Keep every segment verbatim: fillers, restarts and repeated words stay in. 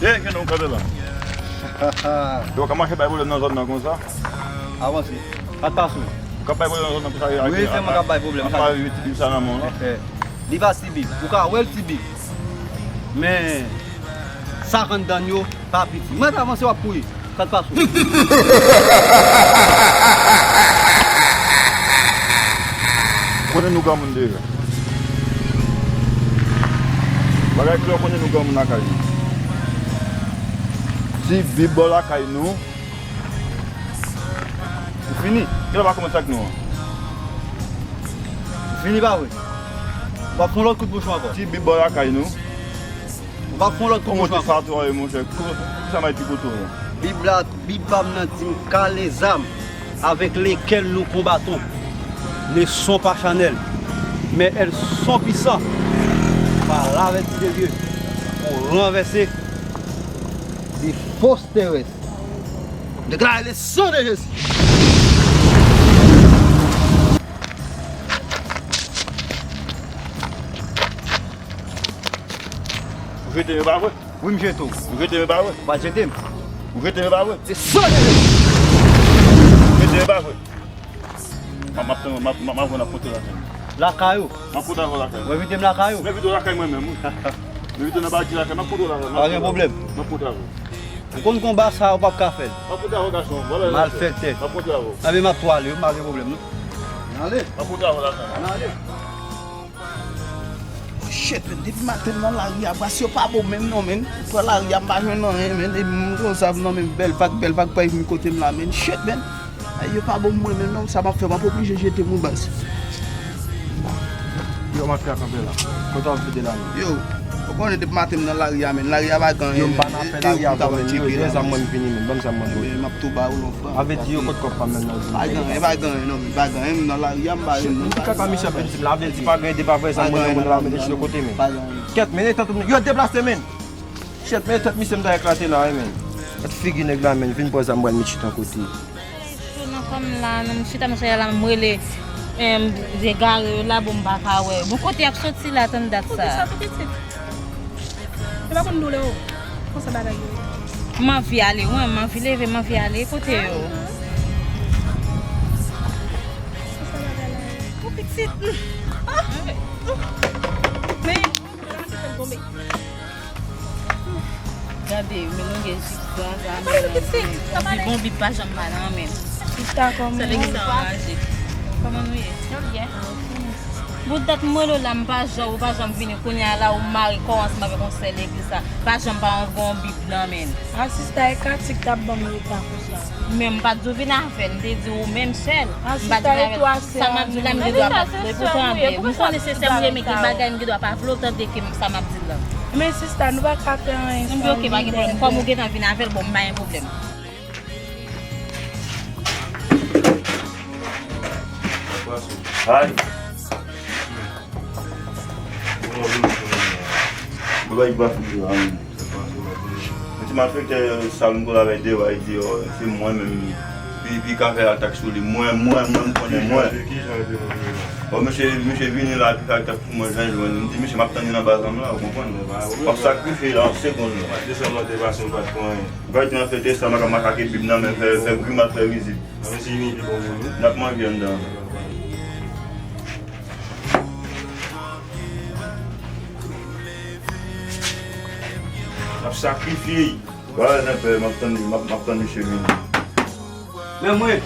Ye, gen nou kanpe la. Yo ka mache bay pwoblèm nan zòn nan konsa. Avanse. Pa t pase w. Ou ka bay pwoblèm nan zòn nan konsa. Wi, se mwen k ap bay pwoblèm. Ap pale vit, vit sa nan men w la. Li pa T B. Ou ka wè l T B. Men, sa k anndan l yo, pa piti. Mwen t avanse, w ap kouri. Sa k pase w? Konnen nou granmoun deja. Bagay klè, konnen nou granmoun lakay nou. Ti Bib bò lakay nou. Ou fini? Kilè w pa kòmanse ak nou an? Ou fini pa vre? W ap fè yon lòt kout bouchon ankò. Ti Bib bò lakay nou. Ou p ap fè yon lòt kout bouch ankò. Kòman ou te sa tou a ye, monchè? Kòman, kisa m a di kote w la? Bib la, Bib pa m nan di m kale zam avec lesquels nous combattons ne sont pas charnels, mais elles sont puissantes par la vertu de Dieu pour renverser des forteresses. Déclare le sang de Jésus. Ou jete m, e pa vre? Wi, m jete w. Ou jete m, e pa vre? Ou pa jete m. Ou jete m, e pa vre? Se sa, jete m. Ou jete m, e pa vre? M ap, m ap tann, m ap, m ap, m ap jwenn ap pote w lakay mwen. Lakay ou? M ap pote avè w lakay mwen. Ou envite m lakay ou? M envite w lakay mwen menm, wi. M envite w nan pati lakay, m ap pote w lakay mwen. Pa gen pwoblèm. M ap pote avè w. Ou konn konba sa, ou p ap ka fè l. M ap pote avè w, gason. Malfektè. M ap pote avè w. Anben, m ap tou ale, wi, pa gen pwoblèm, non. Ann ale. M ap pote avè w lakay mwen. Ann ale. Shit, men, depi maten m nan lari a, bras yo pa bon menm non, men. Pran lari a, m pa jwenn anyen, men. E moun konsa, non, men, bèl vag, bèl vag, pa vin kote m la, men. Shit, men. Ay, yo pa bon mwen menm, non, sa m ap fè, m ap oblije jete moun baz. Yo, m ap fè kanpe la. Kote w ap vide la, men? Yo, ou konnen depi maten m nan lari a, men. Lari a pa gen anyen, men. Yo, m pa nan afè lari a, men. Yo, gen zam mwen, m vini, men. Ban m zam mwen, bro. Men, m ap tou ba ou lon fran. Avèti yo kot kòb pa m nan. Pa gen anyen, pa gen anyen, non, men. Pa gen anyen, m nan lari a, m pa jwenn moun. Kaka Michel vin di m la, avèti pa gen anyen, depi avè zam mwen nan men la, mete chita kote, men. Pa gen anyen. Kèt, men, e tèt ou, yo deplase, men. Shit, men tèt misye m ta eklate la, wi, men. Gad figi nèg la, men, vin pran zam, pral met chita yon kote. Tou nan kò m la, nan m chita nan chè la, m rele, em, egare yo la, bon, m pa ka wè. Bon, kote y ap soti la, tann dat sa. Poukisa tou pitit? E pa konn doulè w. Konsa bagay yo ye. M anvi ale, wi, m anvi leve, m anvi ale. Kote yo? Konsa bagay la ye. Tou pitit. Ah! Men, gade, men longè jip sa, sa, men, bon, Bib pa janm pa nan men m. Sista, kòman ou ye? Kòman nou ye? Nou byen. Bout dat m rele w la, m pa janm, ou pa janm vini. Kounye a la, ou mare kò w ansanm avèk yon sè legliz la. Pa janm pa anvoye yon Bib nan men l. A sista, e Katik t ap ban m reta konsa. Men m pa t di w vin avè l, m te di w menm sèl. M pa t vin avè l. Sa m ap di w la, m gen dwa pa t vle pou tanbe. M konnen se sè m ou ye, men gen bagay m gen dwa pa vle w tande ke sa m ap di l lan. Men sista, nou pa ka fè anyen san lidè. M di oke, pa gen pwoblèm. Kòm ou gentan vin avè l, bon, m pa gen pwoblèm. Ay. Mwen bay gwa figi la, men. Mwen ti malfektè sal m konn avèk deyò, avèk deyò, se mwen menm. Pi, pi ka fè atak sou li. Mwen, mwen, mwen, m konnen mwen. Bon, misye, misye vini la, pi fè atak sou mwen, jan l jwenn. M di, misye, m ap tann li nan baz la, m la, ou konprann? M ap sakrifye la, an segonn la. Desann nan te pase, m pa t pran anyen. Ou pa rete nan fè testa, m ap makake Bib nan men, fè, fè grimas, fè rizib. N ap manje anndan. N ap sakrifye. Wala, Zenpè, m ap tann, m ap, m ap tann misye vini. Men mwen.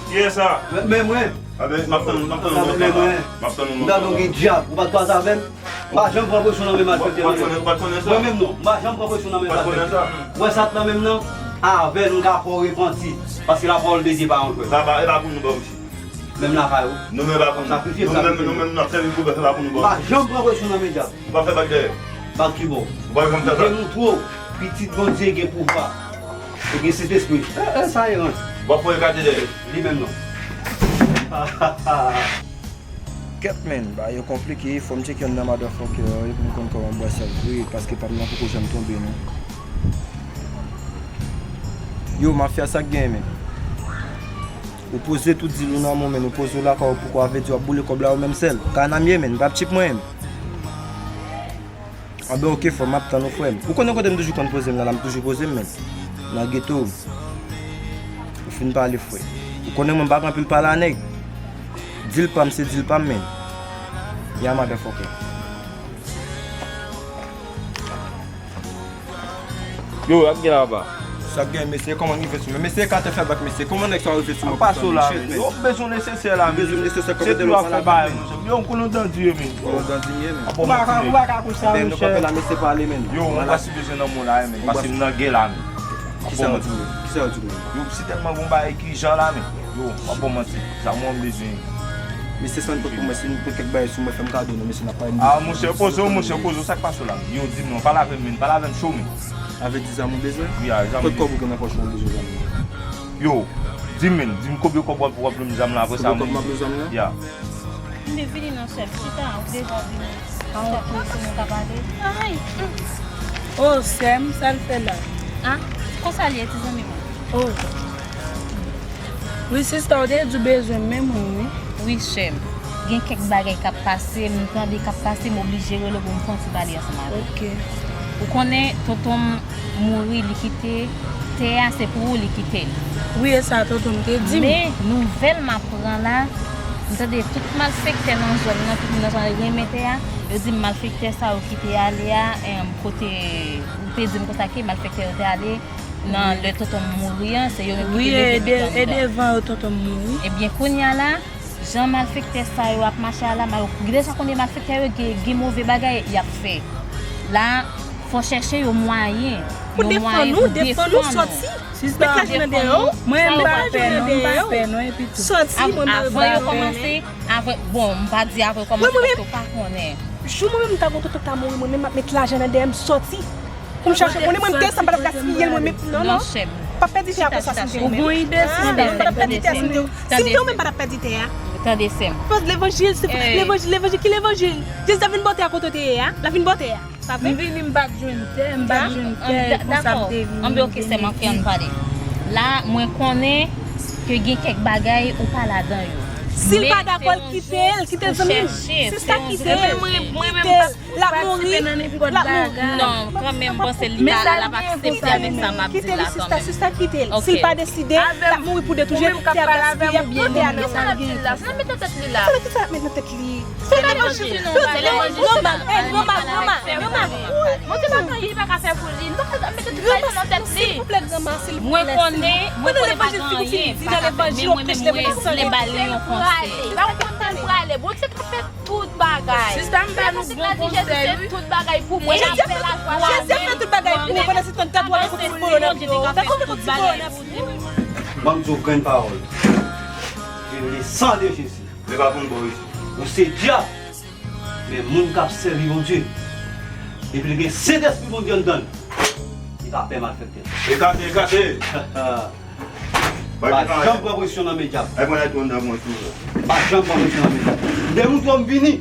Kiyès sa? Men, men mwen. Abe, m ap tann, m ap tann ou lontan la. M ap tann ou lontan la. M tande w gen dyab, ou pa t kwaze avè m? M pa janm pran presyon nan men malfektè, non. Ou pa t konnen sa? Mwen menm non, m pa janm pran presyon nan men malfektè. Ou pa t konnen sa? Ou wè sa k nan men m nan? Avè l, m ka fè w repanti. Paske lapawòl de Dye pa yon jwèt. Sa pa, e pa pou nou ba w isi. Menm lakay ou. Nou menm pa pou nou. Sakrifye, nou menm, sakrifye. Nou menm, nou menm, n ap sèvi pou bèf, e pa pou nou ba w isi. M pa janm pran presyon nan men dyab. Ou pa fè bag dèyè. Bag ki bò? Ou pa janm fè sa. M demontre w, pitit Bondye gen pouvwa. E gen Sentespri. E, e, sa e rans. W ap fè w ekate dèyè. Li menm non. Kèt, men, bagay yo konplike, fò m tcheke youn nan motherfucker yo pou m konn kòman bwè sa vre, paske pa m nan poko janm tonbe, non. Yo, mafya, sa k gen, men? Ou poze tout dil ou nan men w, men, ou poze w lakay ou poko avèti, w ap boule kòb la ou menm sèl. Kanamye, men, m p ap tchip mwen, men. Anben, oke, frè, m ap tann ou, frè m. Ou konnen kote m toujou konn poze m nan la, m toujou poze m, men nan geto. Ou fin pale, frè. Ou konnen mwen m pa gen anpil pale a nèg. Deal pa m, se deal pa m, men. Ya, motherfucker. Yo, y ap gen laba. Sa gen, mesye, kòman rive sou mwen? Mesye, ka te fè bak, mesye. Kòman nèg sa rive sou mwen? Pase la, men. Yo, bezwen nesesè la, men. Bezwen nesesè, se tou yo ap fè bagay, monchè. Yo, m konnen w dandi, men. Ou pa ka, ou pa ka konsa, monchè. Mesye, pale, men. Yo, mwen pa si bezwen nan mou la, men. Pase m nan gè la, men. Kisa yo di, men? Kisa yo di, men? Yo, si tèlman gon bagay ki jan la, men. Yo, m ap ba w manti. Sa mwen m bezwen. Mesye, san pot pou mwen, si nou pot kèk bagay sou mwen, fè m kado, non, mesye, n ap pale. Ah, monchè, poze w, monchè, poze w, sa k pase w la? Yo, di m non, pale avè m, men, pale avè m cho, men. Avè di zam ou bezwen? Wi, a, zam. Kot kòb ou gen nan pòch ou bezwen zam? Yo, di m, men, di m konbyen kòb w ap, w ap lwen zam la, apre sa, konbyen kòb m ap lwen zam la? Ya. M te vini non, sè m, chita, ou deja vini. Ah, ok. Chita, si nou ka pale. Ay! Oh, sè m, sa l fè la? Ah, konsa l ye, ti zanmi mwen. Oh. Wi, sista, ou te di w bezwen m, men mwen, wi. Wi, chè m. Gen kèk bagay k ap pase, m tande k ap pase, m oblije rele w pou m fè yon ti pale ansanm avè w. Ok. Ou konnen, tonton m mouri, li kite tè a, se pou ou li kite l. Wi, e sa tonton m te di m. Men, nouvèl m aprann la, m tande tout malfektè nan zòn nan, tout moun nan zòn nan renmen tè a, yo di m malfektè sa yo ki te ale a, em, kote, ou te di m konsa ke malfektè yo te ale, nan lè tonton m mouri an, se yo menm ki te leve met anndan. Wi, e devan yo tonton m mouri. Ebyen, kounye a la, jan malfektè sa yo ap mache a la, mal, deja konnen malfektè yo gen, gen move bagay y ap fè. La, fò chèche yon mwayen, yon mwayen pou defann ou, defann ou, sòti. Met lajan nan dèyè w. Mwen, m pa pè non, m pa pè non, epi tou. Sòti, mwen, m pa pè. Avan yo kòmanse, avan, bon, m pa di avan yo kòmanse paske w pa konnen. Jou mwen menm m ta gon tonton ta mouri, mwen menm m ap met lajan nan dèyè m sòti. Pou m chache konnen mwen, m te san m pa t ap gaspiye l mwen menm. Non, non. Pa pèdi tè a konsa si m te ou menm. Ou gon ide, sista. M pa t ap pèdi tè a si m te ou. Si m te ou menm, m pa t ap pèdi tè a. Tande, sè m. Pòz levanjil, se levanjil, levanjil, ki levanjil? Jezi ap vin bò tè a kote w te ye a. L ap vin bò tè a. Pa vre? M vini, m pa t jwenn tè, m pa t jwenn tè, e konsa m te vini. Anben, oke, sè m, oke, ann pale. La, mwen konnen ke gen kèk bagay ou pa ladan yo. Si l pa dakò, l kite l, kite l, zanmi m. Sista, kite l. Mwen menm, mwen menm, m p ap patisipe nan nenpòt bagay. Non, kanmenm, m panse li ta, l ap aksepte avèk sa m ap di la kanmenm. Kite li, sista, sista, kite l. Si l pa deside, l ap mouri pou de tou. Tè a gaspiye, pran tè a nan men l. Sa l ap di la, sa l mete tèt li la. Konnen ki sa l ap met nan tèt li? Se levanjil, se levanjil. Granma, eh, granma, granma, granma. Monte pa fè, li pa ka fè pou li. M pa ka mete tout bagay nan tèt li. Silvouplè, granma, silvouplè. Mwen konnen, mwen konnen pa gen anyen. Di nan levanjil, ou preche levanjil san rete. Mwen ba li yon konsèy. Sa w konn prale. Bondye ka fè tout bagay. Sista, m ba nou bon konsèy, wi. Tout bagay pou mwen. Jezi ap fè tout bagay pou ou. Pandan se tan, gad w ap fè ti bolo nan pye w. Gad w ap fè ti bolo nan pye w. Ban m di w grenn pawòl. Ke le san de Jezi. Men pa konn bò isit. Ou se dyab. Men moun k ap sèvi Bondye, depi l gen Sentespri Bondye anndan l, li pa pè malfektè. Ekate, ekate! M pa janm pran presyon nan men dyab. M pa janm pran presyon nan men dyab. M demontre w m vini,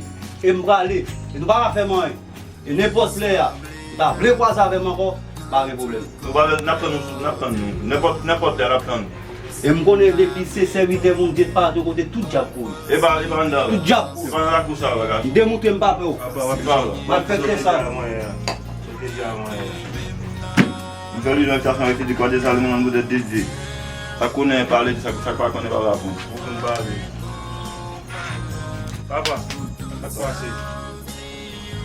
e m prale. E nou pa ka fè m anyen. E nenpòt lè a, si w ta vle kwaze avè m ankò, pa gen pwoblèm. Nou pa, n ap tann nou, n ap tann nou. Nenpòt, nenpòt lè, n ap tann nou. E m konnen depi se sèvitè Bondye, pa de kote tout dyab kouri. E pa, e pa anndan la. Tout dyab kouri. E pa nan lakou sa, bagay. M demontre m pa pè w. Malfektè sa yo. M fè li nan stasyon rete di kwa de sa, li mwen nan boutèt de di. Sa konnen pale, sa, sa pa konnen pa rapon. Ou konn pale. Papa, sa k pase?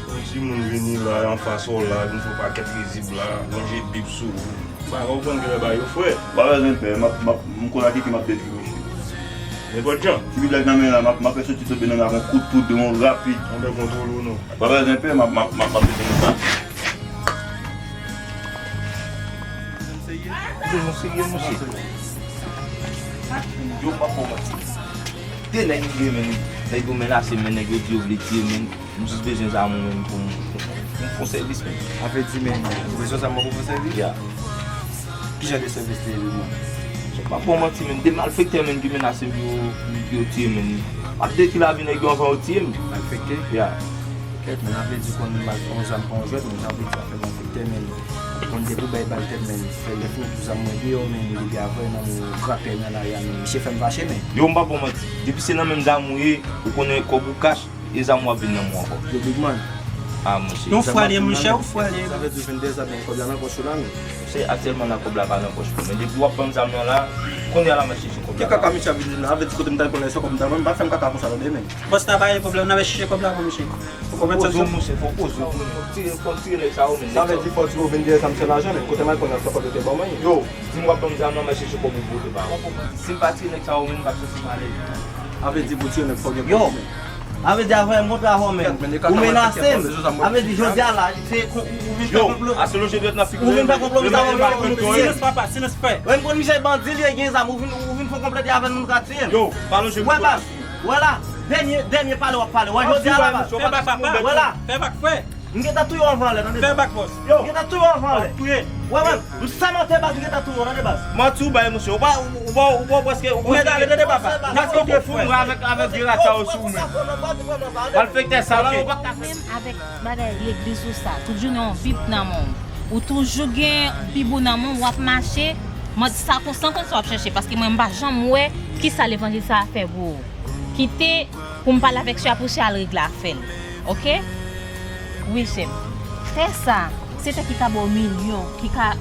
Yon timoun vini la, anfas ou la, vin fè yon pakèt rizib la, ranje bib sou ou. Bagay ou konn genlè ba yo frè. Pa bezwen pè, m ap, m ap, m konn ak ki m ap detwi misye. Nenpòt jan. Ti bib la k nan men la, m ap, m ap fè soti tonbe nan men ak yon kout poud, yon rapid. Anben kontwole w non. Pa bezwen pè, m ap, m ap, m ap, m ap detwi sa. Yo, nou serye, mesye. Yo, m ap ba w manti. De nèg yo ye, men, nèg yo menase, men, nèg yo di yo vle tiye, men. M jis bezwen zam ou menm pou m, pou m, pou m fè yon sèvis menm. Sa vle di, men, ou bezwen zam mwen pou fè sèvis? Ya. Ki jan de sèvis li ye, menm? M ap ba w manti, menm. De malfektè, menm, ki menase m pou yo, pou yo tiye, menm. M ap detwi lavi nèg yo anvan yo tiye m. Malfektè? Ya. Kèt, men, sa vle di konn mal pran zam pa yon jwèt, men sa vle di afè malfektè, men. Konn depi w bay bal tèt, men. Fè lè fini tou zam mwen deyò, men, depi avè nan mwen grapè nan lari a, men. Misye fè m fache, men. Yo, m p ap ba w manti. Depi se nan menm zam ou ye, ou konnen kòb ou kach. E zam w ap vin nan men w ankò. Yo, big man. Ah, monchè. Yon fwa li ye, monchè, yon fwa li ye. Sa vle di ou vin dezame kòb la nan pòch ou la, men. Monchè, aktyèlman la, kòb la pa nan pòch mwen. Men depi w ap ban m zam nan la, kounye a la, m ap chèche kòb la. Ki kaka misye ap vin di la? Sa vle di kote m t al pran lè se kòb m t al pran, m pa fè m kaka konsa tande, men. Bòs la pa gen pwoblèm, n ap chèche kòb la pou misye. Ou konprann sa m di w? Monchè, fò w poze w pou nou. Tire, fò w tire nèg sa yo, men. Sa vle di fò w di ou vin dèyè sa, m se lajan, men kote m al pran lè se kòb yo te ban mwen? Yo, di m w ap ban m zam nan, m al chèche kòb ou pote ba ou. Si m pa tire nèg sa yo, men m p ap soti m ale. Sa vle di pou tire nèg fò gen kòb, men. Sa vle di avè m kontre avè w menm. Ou menase m. Sa vle di jodi a la, se kon- ou vin fè konplo. Yo, ase lonje dwèt nan figi. Ou vin fè konplo, ou vin fè konplo. Silans papa, silans frè. Wè m konn misye bandi li ye, gen zam, ou vin ou vin fè konplo avè l, moun ka tiye l. Yo, pa lonje m. Wè baz, wè la, dènye dènye pale w ap pale. Wè jodi a la baz. Fè bak papa. Wè la. Fè bak frè. M gentan touye w anvan lè, tande. Fè bak bòs. Yo. M gentan touye w anvan lè. Touye. Wè, wè, m sèmante baz, m gentan touye w, tande baz. Manti ou bay, monchè. Ou pa, ou pa, ou pa, ou pa, prèske, ou prèske ale, tande papa. Prèske ou te fou, mwen avèk, avèk vye rat sa yo sou ou menm. Malfektè sa la, ou pa ka fè. Menm avèk bagay legliz ou sa, tout jounen yon bib nan men w. Ou toujou gen bib ou nan men w, w ap mache, mwen sa konn, san konn sa w ap chèche, paske mwen m pa janm wè kisa levanjil sa a fè pou ou. Kite pou m pale avèk sè a pou sè a al regle afè l. Oke? Wi, chè m. Fè sa. Se sè ki ka ba w milyon, ki ka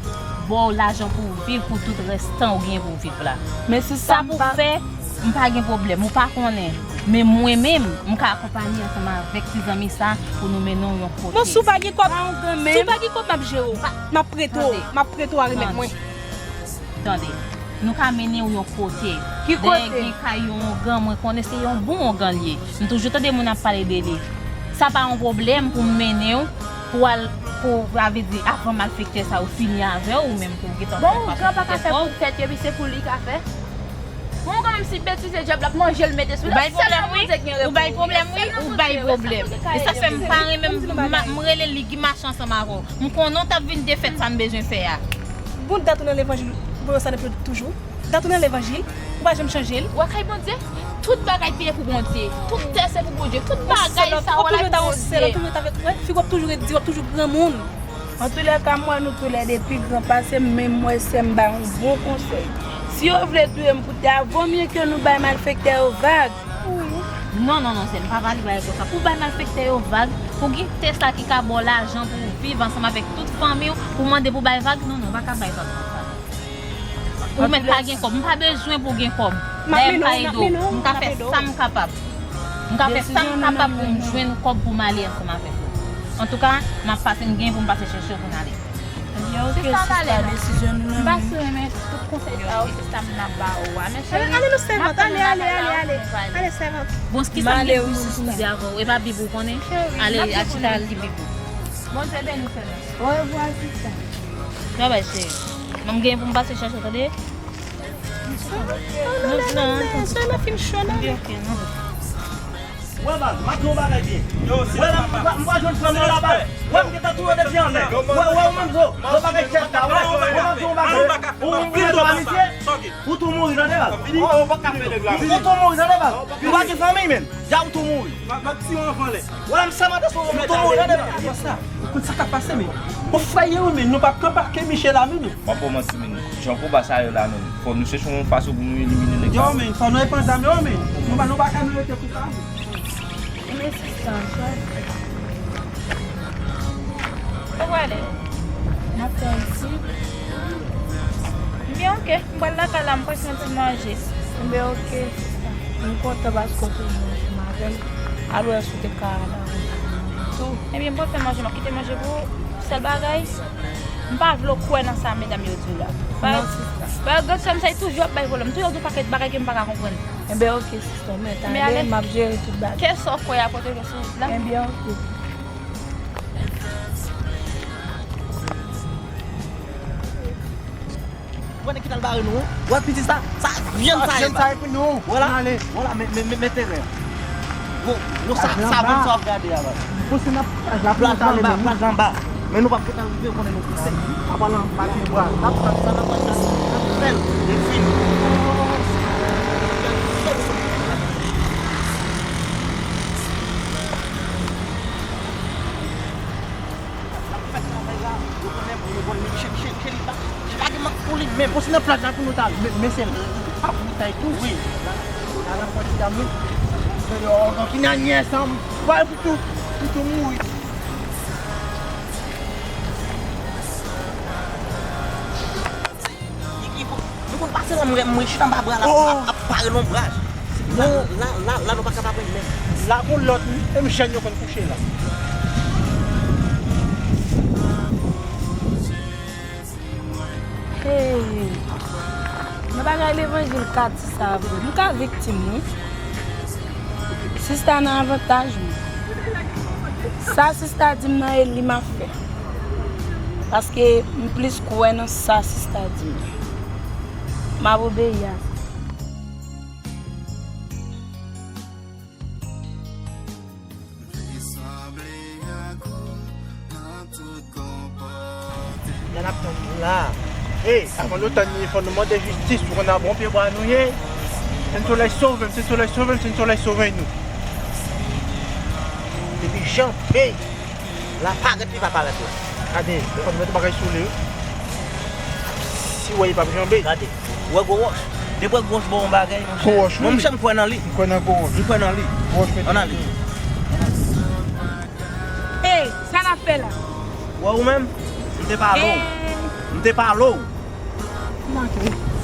ba w lajan pou w viv pou tout rès tan ou gen pou w viv la. Men sista, sa pou w fè, m pa gen pwoblèm, ou pa konnen. Men mwen menm, m ka akonpanye ansanm avèk ti zanmi sa pou nou mennen w yon kote. Bon, si w pa gen kòb, si w pa gen kòb, m ap jere w. M ap prete w, m ap prete w a remèt mwen. Tande, nou ka mennen w yon kote. Ki kote? Dèyè gen kay yon ongan, mwen konnen se yon bon ongan l ye. M toujou tande moun ap pale de li. Sa pa yon pwoblèm pou m mennen w, pou w al, pou, sa vle di, avan malfektè sa yo fini avè w, ou menm pou w gentan fè fason pou tèt ou. Bon, ongan pa ka fè pou tèt yo, epi se pou li ka fè. Bon, ongan menm si betize dyab la ap manje l mete sou li. Ou bay pwoblèm, wi. Ou bay pwoblèm, wi. Ou bay pwoblèm. E sa fè m pa renmen m, m rele li ki mache ansanm avè w. M konnen w t ap vin defèt sa m bezwen fè a. Bon, dat ou nan levanjil, bon, sa depi toujou. Dat ou nan levanjil, ou pa janm chanje l. Ou wè kay Bondye, tout bagay peye pou Bondye. Tout tè se pou Bondye. Tout bagay sa yo la pou Bondye. Ou toujou ta yon sèl, ou toujou ta avèk, wè, fi w ap toujou ret di, w ap toujou granmoun. Antoulèka, m wè nou toulède pi gran pase m, men m wè sè m bay yon bon konsèy. Si yo vle touye m pou tè a, vomye ke nou bay malfektè yo vag. Non, non, non, sè m, pa pale bagay konsa. Pou bay malfektè yo vag, pou gen tè sa ki ka ba w lajan pou w viv ansanm avèk tout fanmi w, pou mande pou bay vag, non, non, w pa ka bay vag konsa. Ou mèt pa gen kòb, m pa bezwen pou w gen kòb. Dayè m ka ede w, m ka fè sa m kapab. M ka fè sa m kapab pou m jwenn kòb pou m ale ansanm avèk ou. Antouka, m ap pase, m gen pou m pase chèche w pou n ale. Ebyen, oke, sista, desizyon nou nan men nou. M pa sou renmen tout konsèy sa yo, sista, m ap ba ou a. Men cheri, ale, ale, nou sèvant, ale, ale, ale, ale. Ale, sèvant. Bon, kisa m gen pou m di avè w? E pa Bib ou konnen? Ale, al chita, al li Bib ou. Bondye beni, sèvant. Orevwa, sista. Babay, cheri. Mwen, m gen pou m pase chèche w, tande? Non, non, non, non, non, non, fin cho nan men. Wè, baz, m ap di yon bagay byen. Wè, la, m pa, m pa jwenn frè m nan la, baz. Wè, m gentan touye w depi anlè. Wè, wè, ou menm, zo, zo bagay chèf la, wè, wè, m ap di yon bagay. Ou, ou vle tou pa misye? Ou tou mouri, tande, baz. Ou, ou pa ka fè nèg la. Ou tou mouri, tande, baz. Ou pa gen fanmi, menm. Ya ou tou mouri. M ap, m ap tiye w anvan lè. Wè, m sèmante sou ou, m tou mouri, tande, baz. Ou konn sa k ap pase, men. Ou fraye, wi, men nou p ap kanpe ak Michel la, menm. W ap ba w manti, men. Jan konba sa ye la, menm. Fò nou chèche yon fason pou nou elimine nèg sa yo. Yo, men, fò nou epanze yo, men. Nou pa, nou pa ka nou rete konsa, men. Men sista, sa. Ou prale? M ap fè isit. Ebyen, oke. M pral lakay la, m pral fè yon ti manje. Ebyen, oke, sista. M kontan paske w toujou ansanm avè m. Alò, èske w te ka la tou? Ebyen, m pral fè manje, m ap kite manje pou ou. Sèl bagay, m pa vle w kwè nan sa medam yo di w la. Non, sista. Paske grann sè m sa, li toujou ap bay pwoblèm. Toujou ap di yon pakèt bagay ke m pa ka konprann. Enben, oke, sista, men talè, m ap jere tout bagay. Kèlswa w kwè a, pote l sou wout la. Enben, oke. Ou wè nèg ki t al bare nou an? Ou wè piti sa? Sa vyann sa ye, baz. Vyann sa ye pou nou. Vwala. Vwala, men, men, men, men teren an. Gwo, gwo sa, sa vyann sa w ap gade a, baz. Bon, se n ap plaj la, plaj anba, plaj anba. Men nou p ap gentan rive konnen nou kote. N ap al anba pye bwa. N ap tann sa, n ap al tann. N ap fè l. E fini. N ap fè travay la. Yo konnen, yo konnen, men cheri, cheri, cheri, pa, cheri, pa gen mank pou li menm. Bon, se nan plaj la pou nou ta, men, men se l ap woutay tou. Wi. Ala fò ti dam, wi. Yo, yo, ki nan nyè sa, m, wè, pou tou, pou tou mouri. Se la m, m chita anba bra la, ap, ap pare lonbraj. La, la, la, la, nou pa ka pa pran menm. La gon lòt, wi. Menm jèn yo konn kouche la. Hey, nan bagay levanjil ka di sa vre. M ka viktim, wi. Sista nan avantaj mwen. Sa sista di m nan e li m ap fè. Paske m plis kwè nan sa sista di m nan. M ap obeyi a sa. Sa n ap tann la. Hey, avan nou tann li, fò nou mande jistis pou konn a bon pye bwa nou ye. Sen Solèy sove m, Sen Solèy sove m, Sen Solèy sove nou. Depi janbe la parèt, li pa parèt la. Gade, fò nou mete bagay sou li, wi. Si w wè li p ap janbe. Gade, ou wè gwo wòch. Depi gwo wòch ba w yon bagay, monchè. Gwo wòch, wi. Mwen, monchè, m kwè nan li. M kwè nan gwo wòch. M kwè nan li. Gwo wòch mete. Ann ale. Hey, sa n ap fè la? Wè ou menm? M te pale w. Eh. M te pale w. Manke.